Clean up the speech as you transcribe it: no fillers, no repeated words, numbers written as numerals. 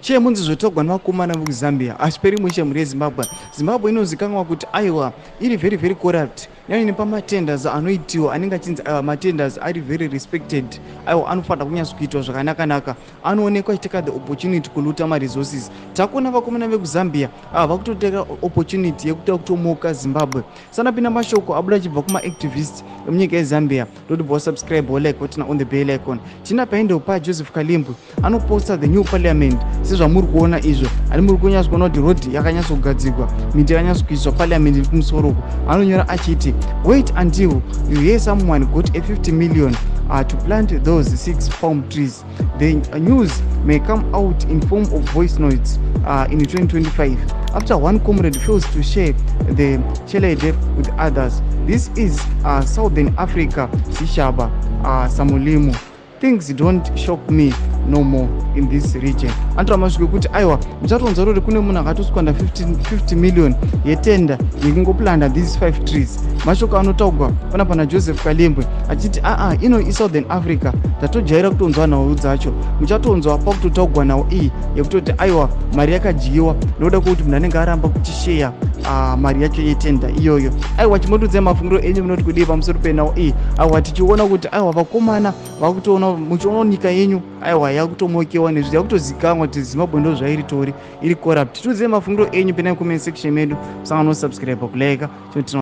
Chemunzi zvotogwa nevakomana vekuZambia hazviperi mushe. Mhuri yeZimbabwe, Zimbabwe inozikanwa kuti aiwa, iri very very corrupt, nyanye nepamatenders anoitiwa anenge achinzi aiwa, matenders ari very respected, aiwa, anofanira kunyatso kuitwa zvakanaka-naka, anoonekwa achiteka the opportunity kuluta maresources. Takuona vakomana vekuZambia ava vakutoteka opportunity yekuita kutomoka Zimbabwe. Sanapinda mashoko abuda achibva kumaactivist emunyika yeZambia. Ndotibva wasubscribe, wolike, woturn on the bell icon. Tina paendo paJoseph Kalimbwe anoposta the new parliament sezvamuri kuona izvo. Ani muri kunyatso kuona kuti road yakanyatsogadzirwa, miti yakanyatsokuiswa, parliament iri kumusoro uko. Anonyora achiti, "Wait until you hear someone got a 50 million to plant those six palm trees. The news may come out in form of voice notes in 2025 after one comrade fails to share the chelede with others. This is Southern Africa, sishaba samulimo. Things don't shock me no more in this region." Anotora masviko ekuti aiwa, muchatonzwa kuti kune munhu akatoswanda 50 million yetender yekungoplanta these five trees. Mashoko anotaugwa pana pana Joseph Kalimbwe achiti aa, ino iSouthern Africa, tatojaira kutonzwa nhau dzacho. Muchatonzwa pakutotaugwa nhau iyi yekutoti aiwa, mari yakadyiwa nokuda kwekuti munhu anenge aramba kuchisheya mari yacho yetender iyoyo. Aiwa, chimotudzai mafungiro enyu, munoti kudii pamusoro penhau iyi? Aiwa, tichiona kuti aiwa, vakomana vakutoona, muchiona nyika yenyu aiwa yakutomokewa nezvi, yakutozikanwa kuti Zimbabwe ndo zvairi tori iri corrupt. Tiudzei mafungiro enyu penai comment section medu. Musangano subscribe, kulike.